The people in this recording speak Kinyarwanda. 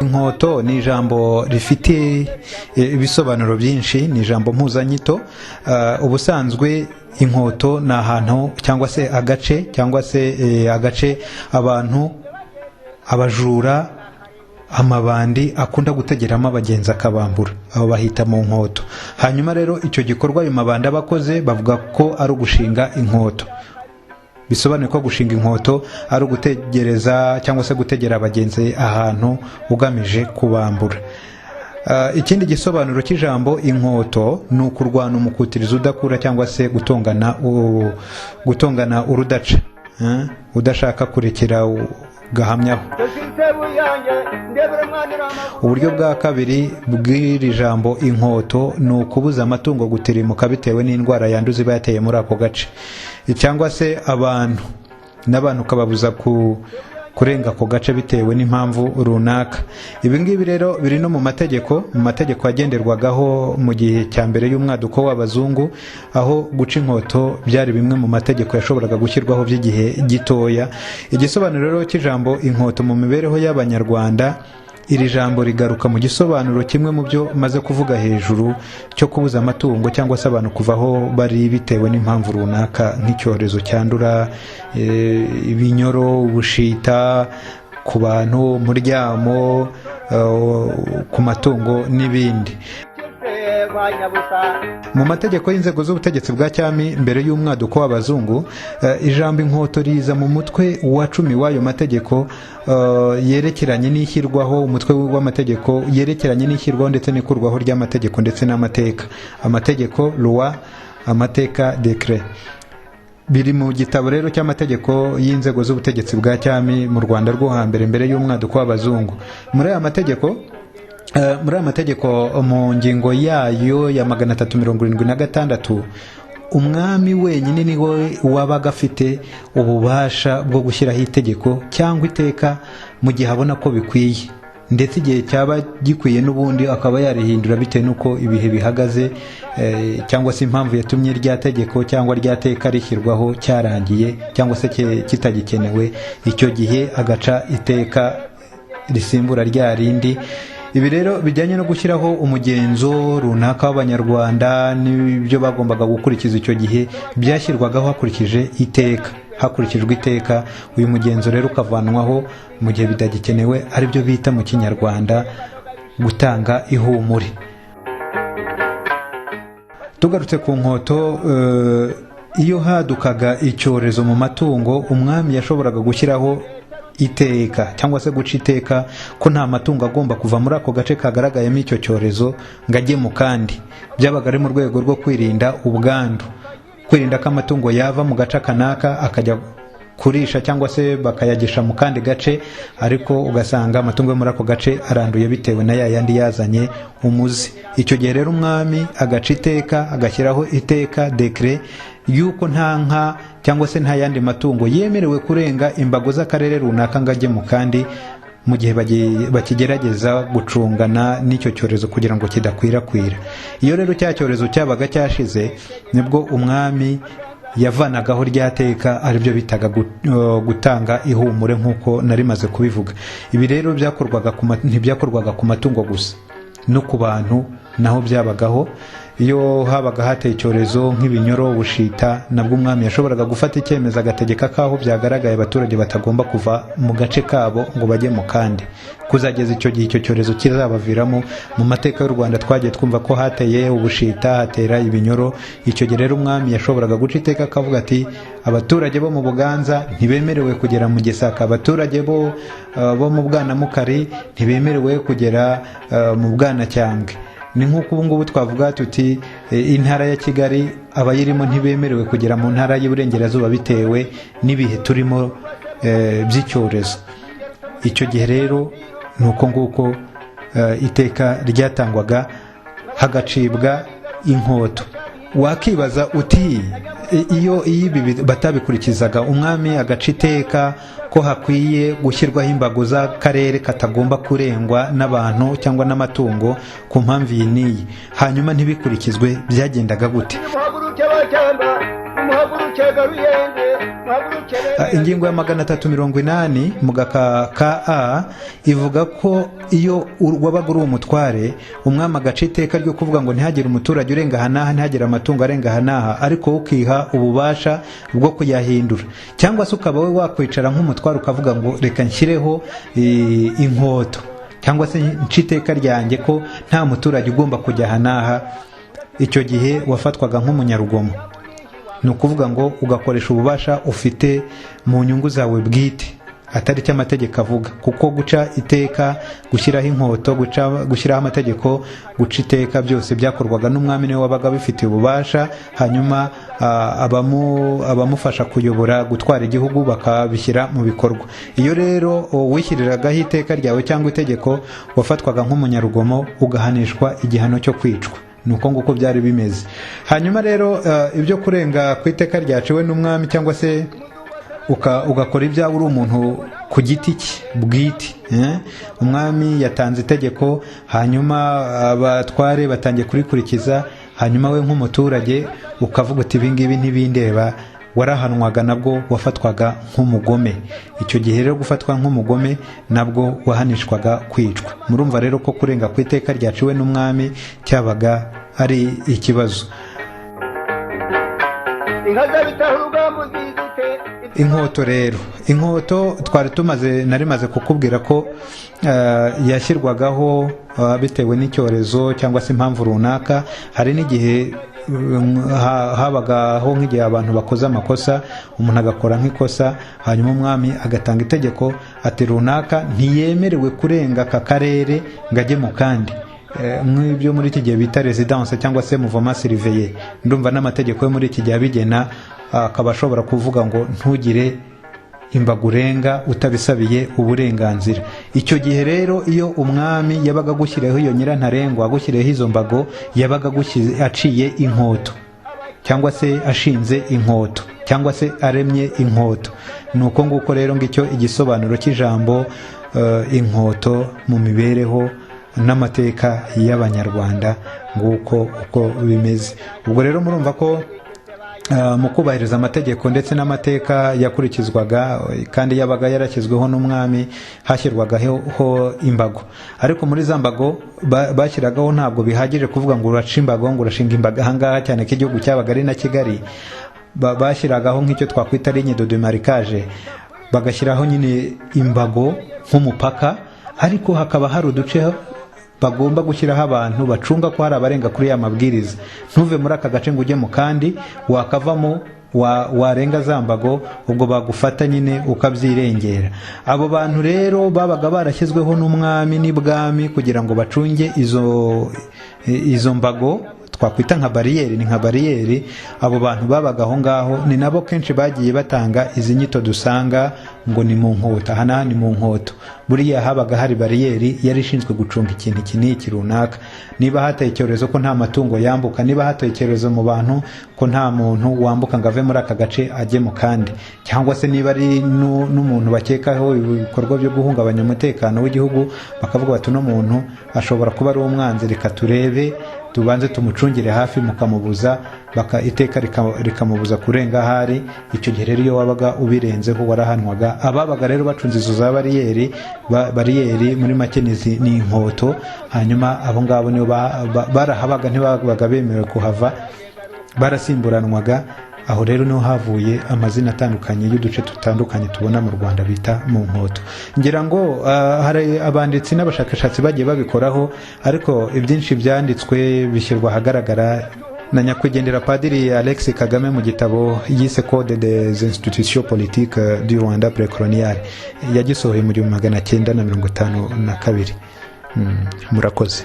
Inkoto ni ijambo rifite ibisobanuro byinshi, ni ijambo mpuzanyito. Ubusanzwe inkoto ni ahantu cyangwa se agace cyangwa se agace abantu, abajura, amabandi akunda gutegeramo abagenzi akabambura, abo bahita mu nkoto. Hanyuma rero icyo gikorwa ayo mabandi aba akoze bavuga ko ari ugushinga inkoto. Bisobanuye ko gushinga inkoto ari ugutegereza cyangwa se gutegera abagenzi ahantu ugamije kubambura. Ikindi gisobanuro cy'ijambo inkoto ni ukurwana umukutirizo udakura cyangwa se gutongana urudaca, udashaka kurekera gahamyaho. Uburyo bwa kabiri bw'iri jambo inkoto ni ukubuza amatungo gutirimuka bitewe n'indwara yanduza iba yateye muri ako gace, cyangwa se abantu n'abantu ukababuza kurenga ako gace bitewe n'impamvu runaka. Ibi ngibi rero biri no mu mategeko yagenderwagaho mu gihe cya mbere y'umwaduko w'abazungu, aho guca inkoto byari bimwe mu mategeko yashoboraga gushyirwaho by'igihe gitoya. Igisobanuro rero cy'ijambo inkoto mu mibereho y'Abanyarwanda, iri jambo rigaruka mu gisobanuro kimwe mu byo maze kuvuga hejuru, cyo kubuza amatungo cyangwa se abantu kuva aho bari bitewe n'impamvu runaka, nk'icyorezo cyandura, ibinyoro, ubushita ku bantu, umuryamo ku matungo n'ibindi. Mu mategeko y'inzego z'ubutegetsi bwa cyami mbere y'umwaduko w'abazungu, ijambo inkoto riza mu mutwe wa 10 w'ayo mategeko yerekeranye n'ishyirwaho, umutwe w'amategeko yerekeranye n'ishyirwaho ndetse n'ikurwaho ry'amategeko ndetse n'amateka. Amategeko, loi, amateka, décret. Biri mu gitabo rero cy'amategeko y'inzego z'ubutegetsi bwa cyami mu Rwanda rwo hambere, mbere y'umwaduko w'abazungu. Muri aya mategeko, mu ngingo yayo ya 376, umwami wenyine niwe wabaga afite ububasha bwo gushyiraho itegeko cyangwa iteka mu gihe abona ko bikwiye, ndetse igihe cyaba gikwiye n'ubundi akaba yarihindura bitewe n'uko ibihe bihagaze, cyangwa se impamvu yatumye rya tegeko cyangwa rya teka rishyirwaho cyarangiye cyangwa se kitagikenewe. Icyo gihe agaca iteka risimbura rya rindi. Ibi rero bijyanye no gushyiraho umugenzo runaka w'Abanyarwanda n'ibyo bagombaga gukurikiza, icyo gihe byashyirwagaho hakurikije iteka, hakurikijwe iteka. Uyu mugenzo rero ukavanwaho mu gihe bitagikenewe, aribyo bita mu Kinyarwanda gutanga ihumure. Tugarutse ku nkoto, iyo hadukaga icyorezo mu matungo, umwami yashoboraga gushyiraho iteka cyangwa se guca iteka ko nta matungo agomba kuva muri ako gace kagaragayemo icyo cyorezo ngo ajye mu kandi. Byabaga ari mu rwego rwo kwirinda ubwandu, kwirinda ko amatungo yava mu gace kanaka akajya kurisha cyangwa se bakayagisha mu kandi gace, ariko ugasanga amatungo yo muri ako gace aranduye bitewe na ya yandi yazanye umuze. Icyo gihe rero umwami agaca iteka, agashyiraho iteka, décret, yuko nta nka cyangwa se nta yandi matungo yemerewe kurenga imbago z'akarere runaka ngo ajye mu kandi, mu gihe bakigerageza gucungana n'icyo cyorezo kugira ngo kidakwirakwira. Iyo rero cya cyorezo cyabaga cyashize, nibwo umwami yavanagaho rya teka, aribyo bitaga gutanga ihumure nk'uko nari maze kubivuga. Ibi rero ntibyakorwaga ku matungo gusa, no ku bantu naho byabagaho. Iyo habaga hateye icyorezo nk'ibinyoro, ubushita, nabwo umwami yashoboraga gufata icyemezo, agategeka ko aho byagaragaye abaturage batagomba kuva mu gace kabo ngo bajye mu kandi, kuzageza icyo gihe icyo cyorezo kizabaviramo. Mu mateka y'u Rwanda twagiye twumva ko hateye ubushita, hatera ibinyoro. Icyo gihe rero umwami yashoboraga guca iteka akavuga ati: "Abaturage bo mu Buganza ntibemerewe kugera mu Gisaka, abaturage bo mu Bwanamukari ntibemerewe kugera mu Bwanacyambwe." Ni nk'uko ubu ngubu twavuga tuti intara ya Kigali abayirimo ntibemerewe kugera mu ntara y'Iburengerazuba bitewe n'ibihe turimo by'icyorezo. Icyo gihe rero ni uko nguko iteka ryatangwaga, hagacibwa inkoto. Wakibaza uti: Iyo ibi batabikurikizaga, umwami agaca iteka ko hakwiye gushyirwaho imbago z'akarere katagomba kurengwa n'abantu cyangwa n'amatungo ku mpamvu iyi n'iyi, hanyuma ntibikurikizwe, byagendaga gute? Muhaguruke Bakamba, muhaguruke Garuyenze, muhaguruke. Ingingo ya 380 mu gaka ka a ivuga ko iyo wabaga uri umutware, umwami agaca iteka ryo kuvuga ngo ntihagire umuturage urenga aha n'aha, ntihagire amatungo arenga aha n'aha, ariko wowe ukiha ububasha bwo kuyahindura, cyangwa se ukaba wowe wakwicara nk'umutware ukavuga ngo reka nshyireho inkoto, cyangwa se nce iteka ryanjye ko nta muturage ugomba kujya aha n'aha, icyo gihe wafatwaga nk'umunyarugomo. Ni ukuvuga ngo ugakoresha ububasha ufite mu nyungu zawe bwite, atari cyo amategeko avuga, kuko guca iteka, gushyiraho inkoto, gushyiraho amategeko, guca iteka, byose byakorwaga n'umwami, niwe wabaga abifitiye ububasha. Hanyuma abamufasha kuyobora, gutwara igihugu, bakabishyira mu bikorwa. Iyo rero wishyiriraga iteka ryawe cyangwa itegeko, wafatwaga nk'umunyarugomo, ugahanishwa igihano cyo kwicwa. Ni uko nguko byari bimeze. Hanyuma rero ibyo kurenga ku iteka ryaciwe n'umwami, cyangwa se ugakora ibyawe uri umuntu ku giti cye bwite, eh? Umwami yatanze itegeko, hanyuma abatware batangiye kurikurikiza, hanyuma we nk'umuturage ukavuga uti ibi ngibi ntibindeba, warahanwaga, nabwo wafatwaga nk'umugome. Icyo gihe rero gufatwa nk'umugome nabwo wahanishwaga kwicwa. Murumva rero ko kurenga ku iteka ryaciwe n'umwami cyabaga ari ikibazo. Inka z'abitaho urugamba uzizite. Inkoto rero, inkoto twari tumaze, nari maze kukubwira ko yashyirwagaho bitewe n'icyorezo cyangwa se impamvu runaka. Hari n'igihe habagaho nk'igihe abantu bakoze amakosa, umuntu agakora nk'ikosa, hanyuma umwami agatanga itegeko ati runaka ntiyemerewe kurenga aka karere ngo ajye mu kandi, nk'ibyo muri iki gihe bita residence cyangwa se mouvement surveillé. Ndumva n'amategeko yo muri iki gihe abigena, akaba ashobora kuvuga ngo ntugire imbago urenga utabisabiye uburenganzira. Icyo gihe rero iyo umwami yabaga agushyiriyeho iyo nyirantarengwa, agushyiriyeho izo mbago, yabaga aciye inkoto, cyangwa se ashinze inkoto, cyangwa se aremye inkoto. Ni uko nguko rero ngicyo igisobanuro cy'ijambo inkoto mu mibereho n'amateka y'Abanyarwanda. Nguko uko bimeze. Ubwo rero murumva ko mu kubahiriza amategeko ndetse n'amateka yakurikizwaga kandi yabaga yarashyizweho n'umwami, hashyirwagaho imbago. Ariko muri za mbago bashyiragaho, ntabwo bihagije kuvuga ngo uraca imbago, ngo urashinga imbago ahangaha, cyane ko igihugu cyabaga ari na Kigali. Bashyiragaho nk'icyo twakwita ligne de démarquage, bagashyiraho nyine imbago nk'umupaka, ariko hakaba hari uduce bagomba gushyiraho abantu bacunga ko hari abarenga kuri ya mabwiriza. Ntuve muri aka gace ngo ujye mu kandi, wakavamo warenga za mbago, ubwo bagufata nyine ukabyirengera. Abo bantu rero babaga barashyizweho n'umwami n'ibwami kugira ngo bacunge izo mbago twakwita nka bariyeri, ni nka bariyeri. Abo bantu babaga aho ngaho ni nabo kenshi bagiye batanga izi nyito dusanga ngo ni mu nkoto, aha n'aha ni mu nkoto. Buriya habaga hari bariyeri yari ishinzwe gucunga ikintu iki n'iki runaka. Niba hateye icyorezo ko nta matungo yambuka, niba hateye icyorezo mu bantu ko nta muntu wambuka ngo ave muri aka gace ajye mu kandi, cyangwa se niba ari n'umuntu bakekaho ibikorwa byo guhungabanya umutekano w'igihugu, bakavuga bati uno muntu ashobora kuba ari umwanzi, reka turebe tubanze tumucungire hafi, mukamubuza iteka rikamubuza kurenga ahari. Icyo gihe rero iyo wabaga ubirenzeho warahanwaga. Ababaga rero bacunze izo za bariyeri, bariyeri muri make ni inkoto. Hanyuma abo ngabo nibo barahabaga, ntibabaga bemerewe kuhava, barasimburanwaga. Aho rero niho havuye amazina atandukanye y'uduce dutandukanye tubona mu Rwanda bita mu nkoto. Ngira ngo hari abanditsi n'abashakashatsi bagiye babikoraho, ariko ibyinshi byanditswe bishyirwa ahagaragara na nyakwigendera Padiri Alex Kagame mu gitabo yise Code des institutions politiques du Rwanda précolonial, yagisohoye mu 1952. Murakoze.